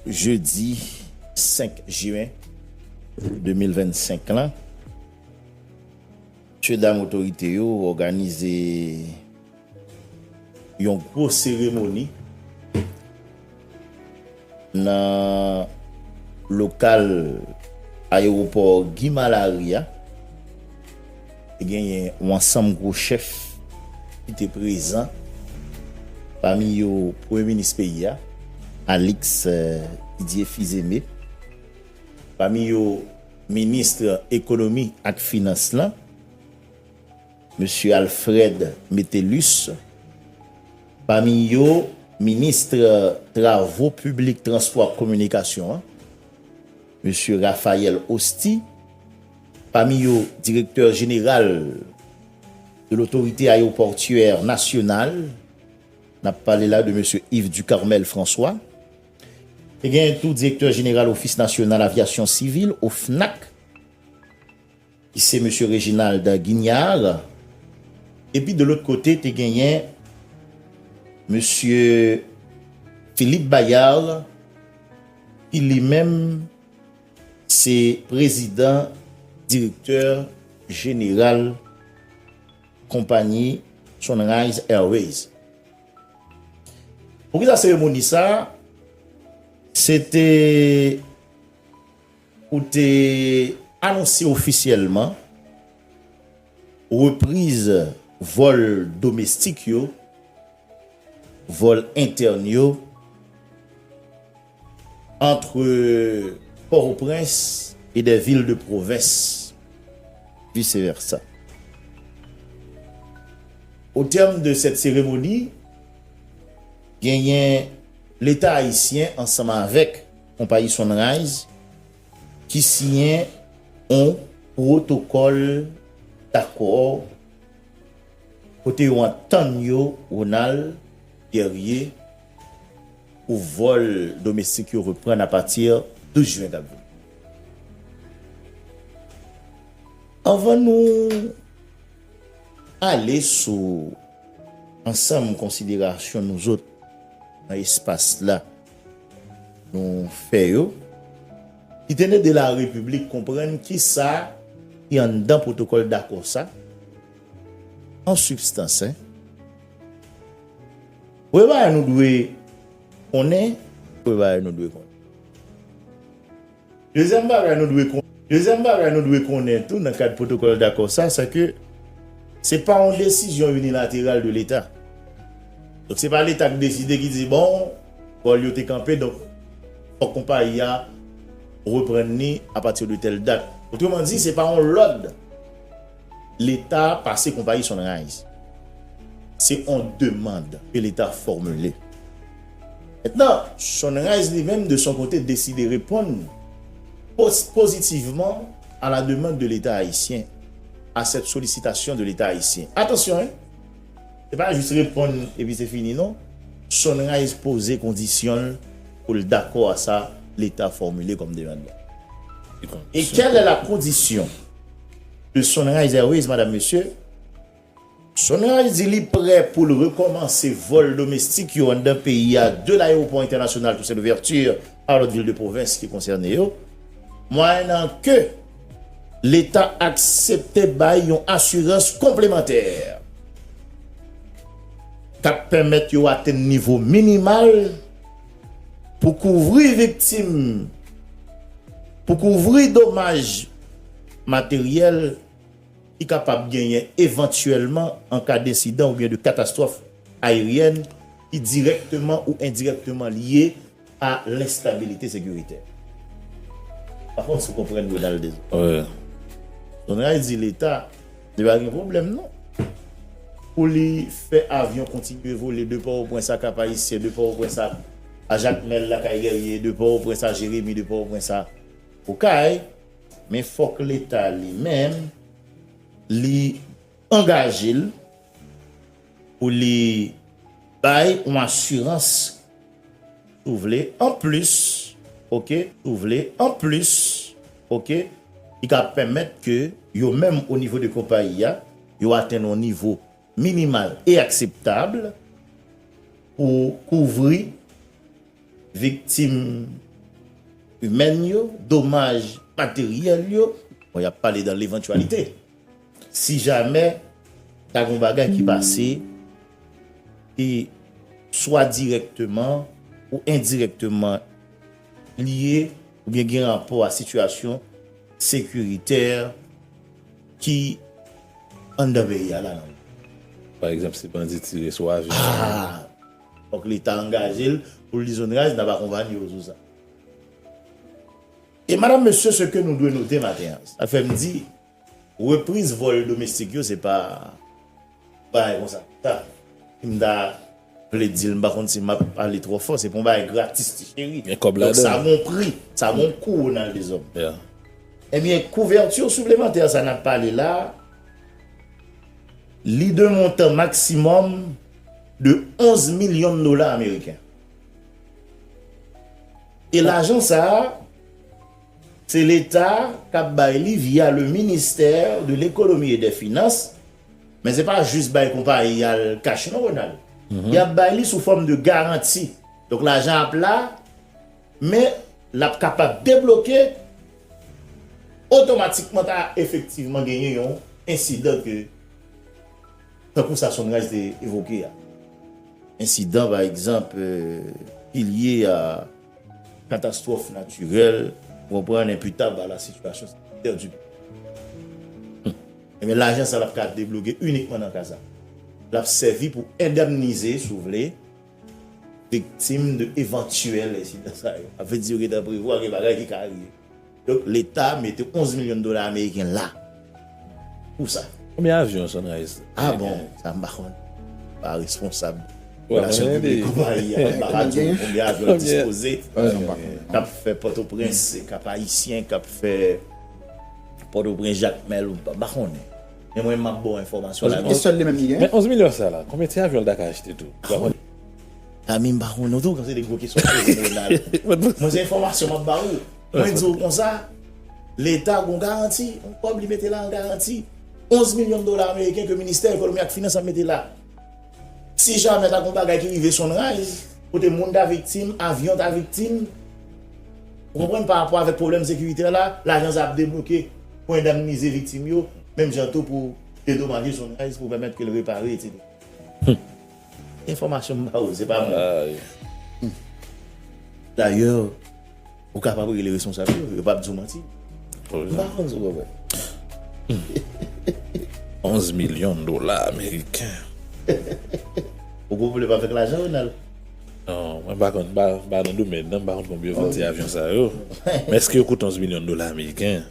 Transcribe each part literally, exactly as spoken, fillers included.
jedi senk jen de mil vennsenk lan, mesye dam otorite yo òganize yon gwo seremoni nan lokal ayewopò Guy Malary a. Te genyen yon ansanm gwo chèf ki te prezan, pami yo Premye Minis peyi a, Alix, eh, Didier Fils-Aimé, pami yo Minis Ekonomi ak Finans lan, Mesye Alfred Metellus, pami yo Minis Travo Piblik, Transpò ak Kominikasyon an, Mesye Raphaël Hosty, pami yo Direktè Jeneral de Lotorite Ayewopòtyè Nasyonal, n ap pale la de Mesye Yves Ducarmel François, te genyen tou Direktè Jeneral Ofis Nasyonal Avyasyon Sivil, OFNAC, ki se Mesye Reginald Guignard. Epi de lòt kote, te genyen Mesye Philippe Bayard, ki li menm se prezidan direktè jeneral konpayi Sunrise Airways. Poukisa seremoni sa a? Se te pou te anonse ofisyèlman repriz vòl domestik yo, vòl entèn yo, entre Port-au-Prince et des villes de province, vice-versa. Au terme de cette cérémonie, genyen Leta ayisyen ansanm avèk konpayi Sunrise ki siyen yon pwotokòl dakò kote yo antann yo, Ronald Guerrier, pou vòl domestik yo reprann apati douz jen k ap vini. Anvan nou ale sou ansanm konsiderasyon nou zòt nan espas la nou fè yo, kite n ede Larepiblik konprann kisa ki anndan pwotokòl dakò sa, an sibstans, en. Premye bagay nou dwe konnen, premye bagay nou dwe konnen. Dezyèm bagay nou dwe konnen, dezyèm bagay nou dwe konnen tou nan kad pwotokòl dakò sa, se ke se pa yon desizyon inilateral de Leta. Donk, se pa Leta ki deside, ki di, bon, vòl yo te kanpe, donk, fòk konpayi a reprann li apati de tèl dat. Otreman di, se pa yon lòd Leta pase konpayi Sunrise. Se yon demann ke Leta fòmile. Mentnan, Sunrise li menm, de son kote, deside reponn pos-, pozitivman a la demande de l'État haïtien, à cette sollicitation de l'État haïtien. Atansyon, en, se pa jis reponn epi se fini, non. Sunrise poze kondisyon l pou l dakò a sa Leta fòmile kòm demann la. E quelle est la condition de Sunrise Airways, madame, monsieur? Sunrise di li prè pou l rekòmanse vòl domestik yo anndan peyi a de l'aéroport international Toussaint Louverture a lòt vil de pwovens ki konsène yo, mwayennan ke Leta aksepte bay yon asirans konplemantè k ap pèmèt yo atenn nivo minimal pou kouvri viktim, pou kouvri domaj materyèl ki kapab genyen evantyèlman an ka densidan oubyen de katastwòf ayeryèn ki dirèkteman ou endirèkteman lye a lenstabilite sekiritè. Pa konn si w konprann, Ronald, dezòd. Wi. Donald di Leta, li pa gen pwoblèm, non. Pou li fè avyon kontinye vole de Pòtoprens a Kap Ayisyen, de Pòtoprens a, a Jakmèl, Lakay Gèrye, de Pòtoprens a Jeremi, de Pòtoprens a Okay, men fòk Leta li menm, li angaje l pou li bay yon asirans, si w vle, anplis, oke, si w vle, anplis, oke, ki ka pèmèt ke yo menm o nivo de konpayi a, yo atenn yon nivo minimal e akseptab pou kouvri viktim imèn yo, domaj materyèl yo, bon, y ap pale dans l'éventualité. Si jamè ta gen yon bagay ki pase, ki swa dirèkteman ou endirèkteman lye oubyen gen rapò a sitiyasyon sekiritè ki anndan peyi a la, non. Pa egzanp, si bandi tire sou avyon. Ah! Fòk Leta angaje l pou l di Sonrise n ap akonpanye w sou sa. E madam, mesye, ce que nous devons noter matin an, sa fè m di, repriz vòl domestik yo, se pa bagay konsa. Sa, si m ta vle di l, m pa konn si m ap pale twò fò, se pa yon bagay gratis, ti cheri. Gen kòb ladan. Donk, sa gon pri, sa gon kou, Ronald Deshommes. Yeah. Ebyen, kouvèti siplemantè sa n ap pale la, li de montan maksimòm de onz milyon dola ameriken. E lajan sa a, se Leta k ap bay li via le ministère de l'économie et des finances, men se pa jis bay konpayi al kach non, Ronald. Y ap bay li sou fòm de garanti. Donk, lajan ap la, men l ap kapab debloke otomatikman ta efektivman genyen yon ensidan ke, tankou sa Sonrise te evoke a. Ensidan, pa egzanp, euh, ki lye a katastwòf natirèl, ou konprann, enpitab a la sitiyasyon sanitè di peyi. Ebyen, lajan sa l ap ka debloke inikman nan ka sa. L ap sèvi pou endemnize, si w vle, viktim de evantyèl ensidan sa yo. Sa vle di yo gentan prevwa gen bagay ki ka rive. Donk, Leta mete onz milyon dola ameriken la pou sa. Konbyen avyon Sonrise? Ah bon, sa m pa konn. Pa responsab relasyon piblik konpayi a, m pa ka di w konbyen avyon l dispoze k ap fè Pòtoprens, Kap Ayisyen, k ap fè Pòtoprens, Jakmèl, m pa konnen. Men mwen, m ap ba w enfòmasyon la. E sèl li menm ki gen? Men onz milyon sa la, konbyen ti avyon l ta ka achte tou? Ami, m pa konnen tou, se de gwo kesyon poze, Ronald. Mwen, se enfòmasyon m ap ba ou. Mwen di w konsa, Leta gon garanti, yon kòb li mete la an garanti. Onz milyon dola ameriken ke Ministè Ekonomi ak Finans ap mete la. Si jamè ta gon bagay ki rive Sonrise, kote moun ta viktim, avyon ta viktim, ou konprann, pa rapò avèk pwoblèm sekirite la, lajan sa ap debloke pou endemnize viktim yo, menm jan tou pou dedomaje Sonrise, pou pèmèt ke l repare, etsetera. Enfòmasyon m ba ou, se pa mwen. Dayè, ou kapab rele responsab yo, yo p ap di w manti. M pa konn si w konprann. Onz milyon dola ameriken. Ou gon pwoblèm avèk lajan, Ronald? Non, mwen pa konn, pa, pa nan domèn nan, m pa konn konbyen yo vann ti avyon sa yo. Men èske yo koute onz milyon dola ameriken?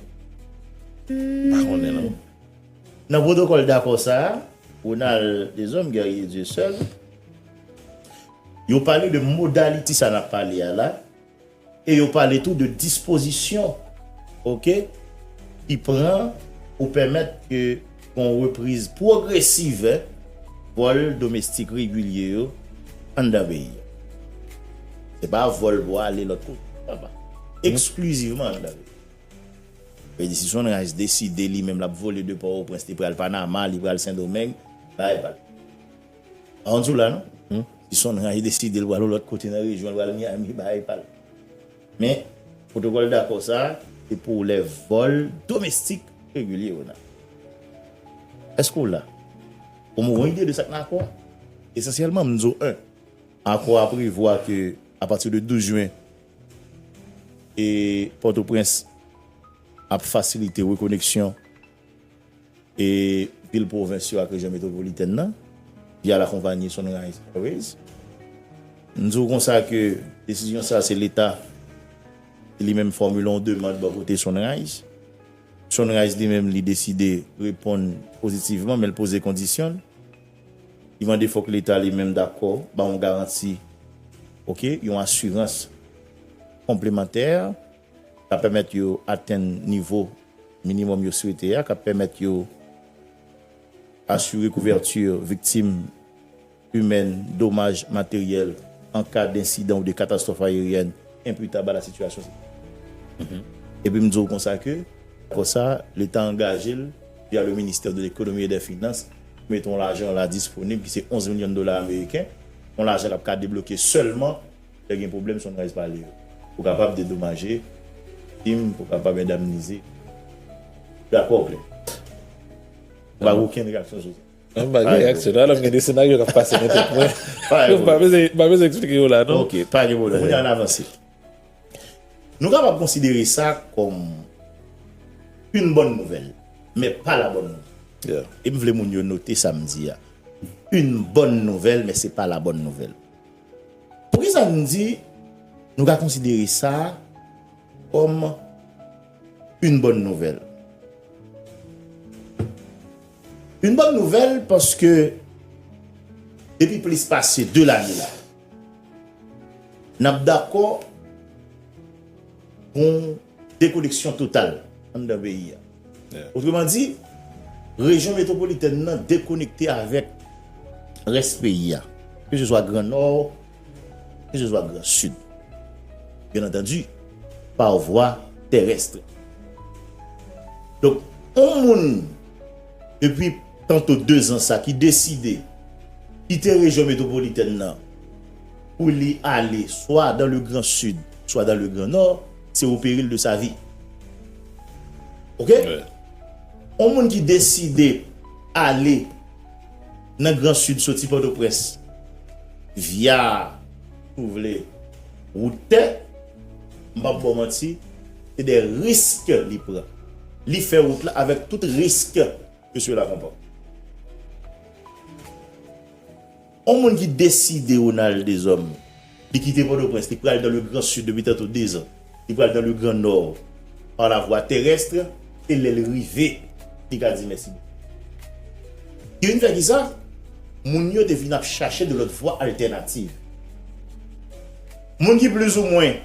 M pa konnen non. Nan pwotokòl dakò sa a, Ronald Deshommes, Guerrier Dieuseul, yo pale de modalite sa n ap pale a la, e yo pale tou de dispozisyon, oke, ki pran pou pèmèt ke yon repriz pwogresiv, eh, vòl domestik regilye yo anndan peyi a. Se pa vòl pou ale lòt kote, papa. Eksklizivman anndan peyi. Vle di, si Sonrise deside li menm l ap vole de Pòtoprens, li pral Panama, li pral Sendomeng, bagay pa l. Pa konn sou la, non? Si Sonrise deside l pral yon lòt kote nan rejyon, l pral Miami, bagay pa l. Men, pwotokòl dakò sa a, se pou lè vòl domestik regilye yo nan. Èske w la? Ou gon ide de sa k nan akò a? Esansyèlman, m di w, en, akò a prevwa ke, apati de douz jen, e Pòtoprens ap fasilite rekoneksyon e vil pwovens yo ak rejyon metwopolitèn nan, via lakonpanyi Sunrise Airways. M di w konsa ke desizyon sa a, se Leta ki li menm fòmile yon demann bò kote Sunrise. Sunrise li menm, li deside reponn pozitivman, men l poze kondisyon l. Li mande fòk Leta li menm dakò ba yon garanti, oke, yon asirans konplemantè k ap pèmèt yo atenn nivo minimòm yo swete a, k ap pèmèt yo asire kouvèti viktim imèn, domaj materyèl an ka densidan ou de katastwòf ayeryèn enpitab a la sitiyasyon. Epi m di w konsa ke, konsa, Leta angaje l, via le ministère de l'économie et des finances, pou mete yon lajan la disponib ki se onz milyon dola ameriken, yon lajan k ap ka debloke sèlman lè gen pwoblèm Sunrise pale yo. pou kapab dedomaje viktim, pou kapab endamnize. Dakò, klè. Ou pa gen okenn reyaksyon sou sa? Mwen pa gen reyaksyon. Alò, m gen de senaryo k ap pase nan tèt mwen. M pa bezwen eksplike yo la, non. Ok, pa gen pwoblèm. Kounye a n avanse. Nou kapab konsidere sa kòm yon bòn nouvèl, men pa la bòn nouvèl. E m vle moun yo note sa m di a. Yon bòn nouvèl, men se pa la bòn nouvèl. Poukisa n di nou ka konsidere sa kòm yon bòn nouvèl? Yon bòn nouvèl paske depi plis pase de lane la, n ap dakò pou yon dekoneksyon total anndan peyi a. Otreman di, rejyon metwopolitèn nan dekonekte avèk rès peyi a, keseswa Gran Nò, keseswa Gran Sid. Byen antandi, pa vwa terès. Donk, yon moun, depi tanto de zan sa, ki deside kite rejyon metwopolitèn nan pou li ale swa dans le Grand Sud, swa dans le Grand Nord, c'est au péril de sa vie. Ok? Yon moun ki deside ale nan Gran Sid, soti Pòtoprens, via, si w vle, wout tè, m p ap ba w manti, se de risk li pran. Li fè wout la avèk tout risk ke sela konpòte. Yon moun ki deside, Ronald Deshommes, li kite Pòtoprens, li pral dans le Grand Sud depi tanto de zan, li pral dans le Grand Nord par la voie terrestre, e lè l rive, li ka di mèsi. Ki vin fè kisa? Moun yo te vin ap chache de lòt vwa altènativ. Moun ki plizoumwen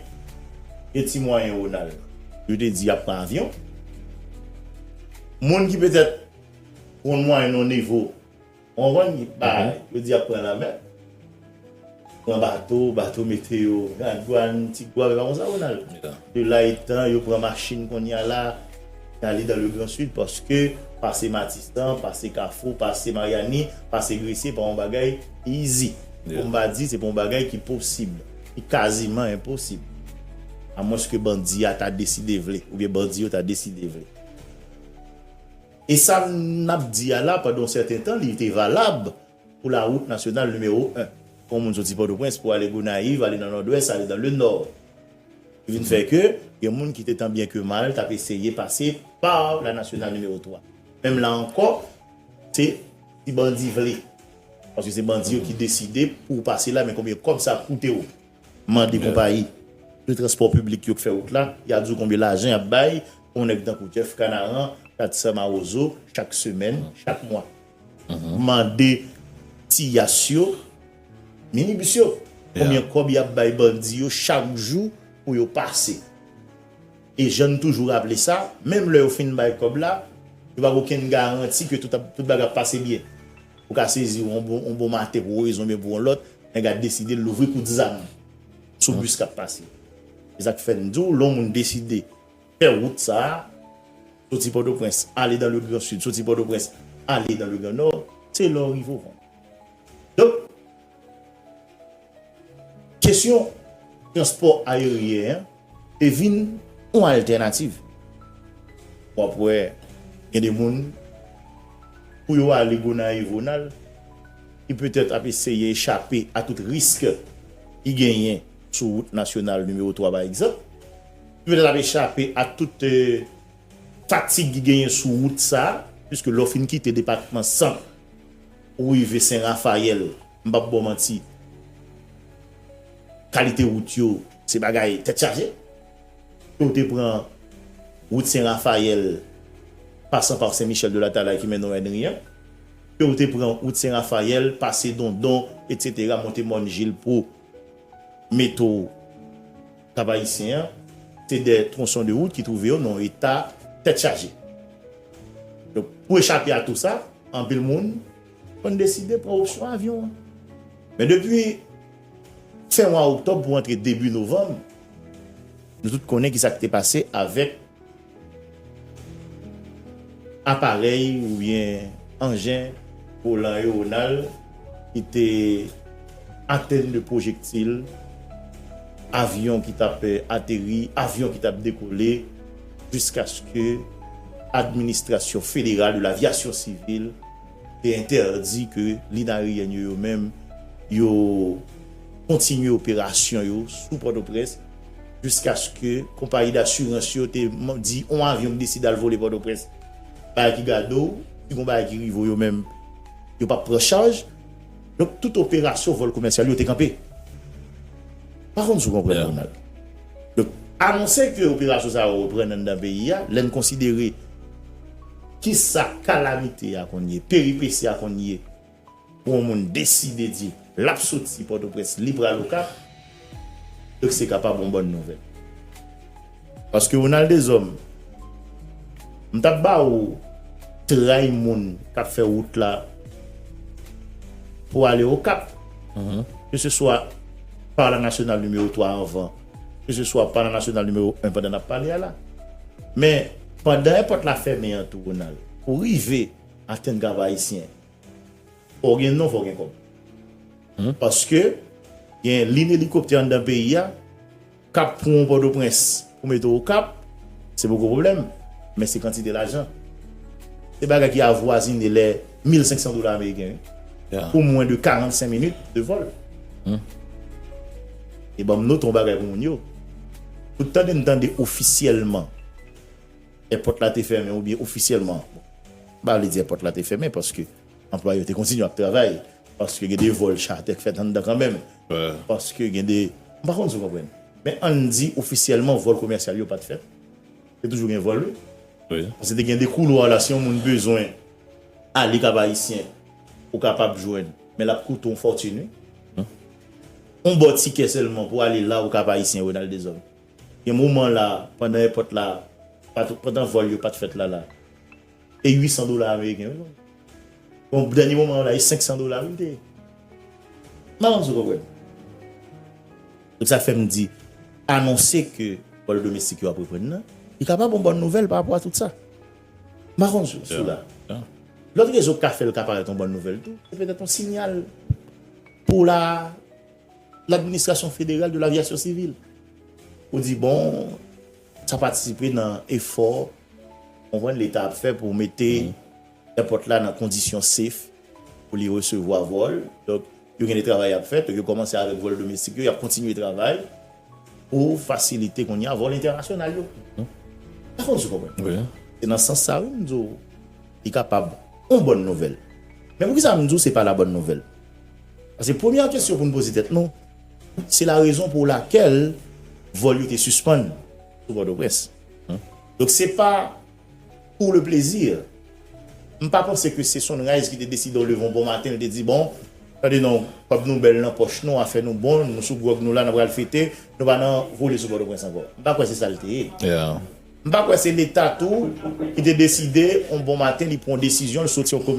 gen ti mwayen, Ronald, yo te di y ap pran avyon. Moun ki petèt yon mwayen nan nivo, w konprann, ki pa, yo di y ap pran lanmè. Pran bato, bato mete yo Gran Dwàn, Ti Gwav, e pa konsa, Ronald? De la etan, yo pran machin kounye a la, y ale dans le Grand Sud, paske pase Matisan, pase Kafou, pase Maryani, pase Gresye, pa yon bagay easy. Pou m pa di, se pa yon bagay ki posib. Ki kaziman enposib. Amwenske bandi a ta deside vle, oubyen bandi yo ta deside vle. E sa n ap di a la, pandan yon sèten tan, li te valab pou la wout nasyonal nimewo en. Pou yon moun soti Pòtoprens pou ale Gonayiv, ale nan Nòdwès, ale dans le Nord. Ki vin fè ke gen moun ki te tan byen ke mal t ap eseye pase pa la nasyonal nimewo twa. Menm la ankò, se si bandi vle. Paske se bandi yo ki deside pou w pase la, men konbyen kòb sa ap koute w. Mande konpayi de transpò piblik yo k fè wout la, y a di w konbyen lajan y ap bay pou yon nèg tankou Jeff Canaran, Catherine Mawozo, chak semèn, chak mwa. Mande tiyas yo, minibis yo, konbyen kòb y ap bay bandi yo chak jou pou yo pase. E jan n toujou raple sa, menm lè yo fin bay kòb la, yo pa gen okenn garanti ke tout, tout bagay ap pase byen. Ou ka sezi yon bon, yon bon maten pou yon rezon oubyen pou yon lòt, nèg la deside louvri kout zam sou bis k ap pase. Se sa k fè n di w, lè yon moun deside fè wout sa a, soti Pòtoprens, ale dans le Grand Sud, soti Pòtoprens, ale dans le Grand Nord, se lè w rive w vann. Donk, kesyon transpò ayeryen an te vin yon altènativ. W ap wè, gen de moun, pou yo ale Gonayiv, Ronald, ki petèt ap eseye chape a tout risk ki genyen sou wout nasyonal nimewo twa, pa egzanp, ki petèt ap chape a tout, euh, fatig ki genyen sou wout sa a, piske lè w fin kite depatman Sant, ou rive Sen Rafayèl, m p ap ba w manti, kalite wout yo, se bagay tèt chaje. Ke w te pran wout Sen Rafayèl, pasan pa Sen Michèl de Latalay ki mennen w Ènri an, ke w te pran wout Sen Rafayèl, pase Dondon, etsetera, monte Mòn Jil pou mete w Kap Ayisyen an, se de twonson de wout ki twouve yo nan yon eta tèt chaje. Donk, pou echape a tou sa, anpil moun konn deside pran opsyon avyon an. Men depi fen mwa oktòb pou antre debi novanm, nou tout konnen kisa ki te pase avèk aparèy oubyen anjen volan yo, Ronald, ki te atèn de pwojektil avyon ki t ap, eh, ateri, avyon ki t ap dekole, jiskaske administrasyon federal de lavyasyon sivil te entèdi ke linaryèn yo, yo menm, yo kontinye operasyon yo sou Pòtoprens, jiskaske konpayi dasirans yo te man-, di yon avyon ki deside al vole Pòtoprens, bagay ki gade w, si gon bagay ki rive w, yo menm, yo p ap pran chaj. Donk, tout operasyon vòl komèsyal yo te kanpe. Pa konn si w konprann, Ronald. Donk, anonse ke operasyon sa yo reprann anndan peyi a, lè n konsidere kisa kalamite a konn ye, peripesi a konn ye, pou yon moun deside di l ap soti Pòtoprens, li pral Okap, donk se kapab yon bòn nouvèl. Paske Ronald Dezòm, m t ap ba ou tray moun k ap fè wout la pou ale Okap, keseswa pa la nasyonal nimewo twa anvan, keseswa pa la nasyonal nimewo en pandan n ap pale a la. Men, pandan èpòt la fèmen an tou, Ronald, pou rive atenn Kap Ayisyen, fò w gen non, fò w gen kòb. Paske gen liy elikoptè anndan peyi a, k ap pran w Pòtoprens pou mete w Okap, se poko pwoblèm, men se kantite lajan. Se bagay ki avwazine lè mil senk san dola ameriken, wi. Pou mwen de karannsenk minit de vòl. E ban m note yon bagay pou moun yo. Ou tande, m tande ofisyèlman, èpòt la te fèmen oubyen ofisyèlman. M pa vle di èpòt la te fèmen paske anplwaye yo te kontinye ap travay. Paske gen de vòl chatè k fèt anndan kanmenm. Paske gen de, m pa konn si w konprann. Men ann di ofisyèlman vòl komèsyal yo pa t fèt. Te toujou gen vòl, wi. Paske te gen de koulwa la, si yon moun bezwen ale Kap Ayisyen, ou kapab jwenn. Men l ap koute yon fòtin, wi. Yon bò tikè sèlman pou ale la ou Kap Ayisyen, Ronald Dezòm. Gen moman la, pandan èpòt la, pa t, pandan vòl yo pa t fèt la, la, e uit san dola ameriken, wi. Bon, dènye moman la, e senk san dola, wi, te. M pa konn si w konprann. Donk, sa fè m di, anonse ke vòl domestik yo ap reprann nan, li kapab yon bòn nouvèl pa rapò a tout sa. M pa konn si, si w la. Lòt rezon k ka fè l ka parèt yon bòn nouvèl tou, se petèt yon siyal pou la, l'administration fédérale de l'aviation civile. Pou di, bon, sa patisipe nan efò, konprann, Leta ap fè pou mete èpòt la nan kondisyon safe pou li resevwa vòl. Donk, yo gen de travay y ap fè, donk yo kòmanse avèk vòl domestik yo, y ap kontinye travay pou fasilite kounye a vòl entènasyonal yo. Pa konn si w konprann. Se nan sans sa, wi, m di w, li kapab yon bòn nouvèl. Men poukisa m di w se pa la bòn nouvèl? Paske premyè kesyon pou n poze tèt nou, se la rezon pou lakèl vòl yo te sispann sou Pòtoprens. Donk, se pa pour le plaisir. M pa panse ke se Sunrise ki te deside yon leve yon bon maten, li te di, bon, tande non, kòb nou bèl nan pòch nou, afè nou bon, nou sou gwòg nou la, n ap pral fete, nou pa nan vole sou Pòtoprens ankò. M pa kwè se sa l te ye. M pa kwè se Leta tou ki te deside yon bon maten, li pran yon desizyon, li soti yon komini